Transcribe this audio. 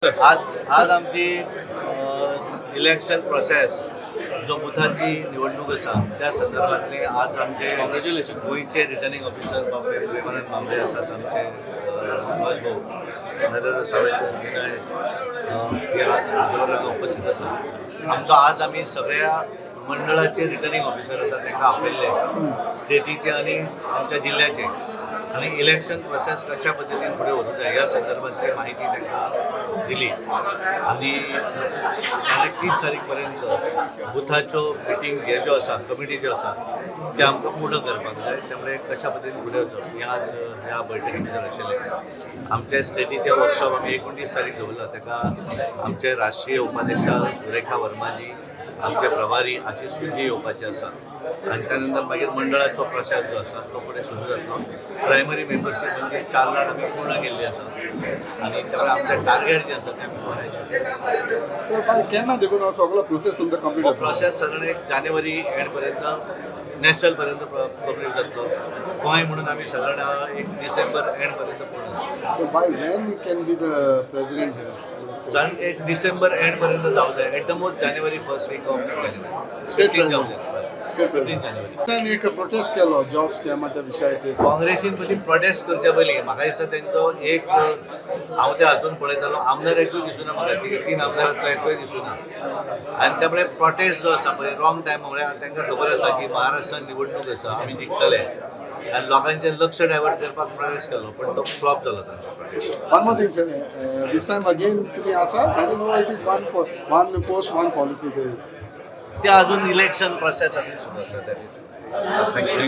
आज आज आमची इलेक्शन प्रोसेस जो बुथाची निवडणूक आसा, त्या संदर्भातले आज आमचे Congratulations. गोंयचे रिटर्निंग ऑफिसर बाब प्रेमानंद मामरे आसात, आमचे सुभाष भाऊ, नरेंद्र सावयकर, विनय हे आज बरोबर हांगा उपस्थित आसा. आमचो आज आमी सगळ्या मंडळाचे रिटर्निंग ऑफिसर आसा तांकां आपयल्ले, स्टेटीचे आनी आमच्या जिल्ल्याचे, आनी इलेक्शन प्रोसेस कशा पद्दतीन फुडें वचूंक जाय ह्या संदर्भातली माहिती तांकां दिली. आनी साडे 30 तारीख पर्यंत बुथाच्यो मिटींग हे ज्यो आसा, कमिटी ज्यो आसा, ते आमकां पूर्ण करपाक जाय. त्यामुळे कशा पद्दतीन फुडें वचप हें आज ह्या बैठकी भितर आशिल्लें. आमचे स्टेटीचे वर्कशॉप आमी 29 तारीख दवरला. ताका आमचे राष्ट्रीय उपाध्यक्ष रेखा वर्माजी, आमचे प्रभारी आशिष सुजी येवपाचे आसा. आनी त्या नंतर मागीर मंडळाचो प्रशास जो आसा तो फुडें सुरू जातलो. प्रायमरी मेंबरशीप म्हणजे 4 लाख आमी पूर्ण केल्ली आसा आनी त्यामुळे आमचें टार्गेट जें आसा तें आमी पूर्ण अचीव. सर, बाय केन्ना देखून हो सगळो प्रोसेस तुमचो कंप्लीट हो जातलो? प्रोसेस सादारण एक जानेवारी एंड पर्यंत, नॅशनल पर्यंत कंप्लीट जातलो. गोंय म्हणून आमी सादारण एक डिसेंबर एंड पर्यंत पूर्ण जातलो. So by when you can be the president here? साधारण एक डिसेंबर एंड पर्यंत जावं जाय, at the most January, first week of January. State 15 जावं जाय. State. 15 जानेवारी. त्यांनी एक प्रोटेस्ट केलो जॉब स्कॅमाच्या विशयाचेर. काँग्रेसीन पयलीं प्रोटेस्ट करच्या पयलीं म्हाका दिसता तेंचो एक, हांव त्या हातून पळयतालो, आमदार एकूय दिसुना म्हाका. तीन आमदारांतलो एकूय दिसुना. आनी त्यामुळे प्रोटेस्ट जो आसा पळय, रॉंग टायम. म्हळ्यार तांकां खबर आसा की महाराष्ट्रान निवडणूक आसा, आमी जिखतले, आनी लोकांचें लक्ष डायवर्ट करपाक प्रोटेस्ट केलो, पण तो फ्लॉप जालो तांचो protest. One more thing, sir. This time again तुम्ही आसा, I don't know, it is one post one policy. ते अजून इलेक्शन प्रोसेस अजून सुरू आसा. That is, thank you.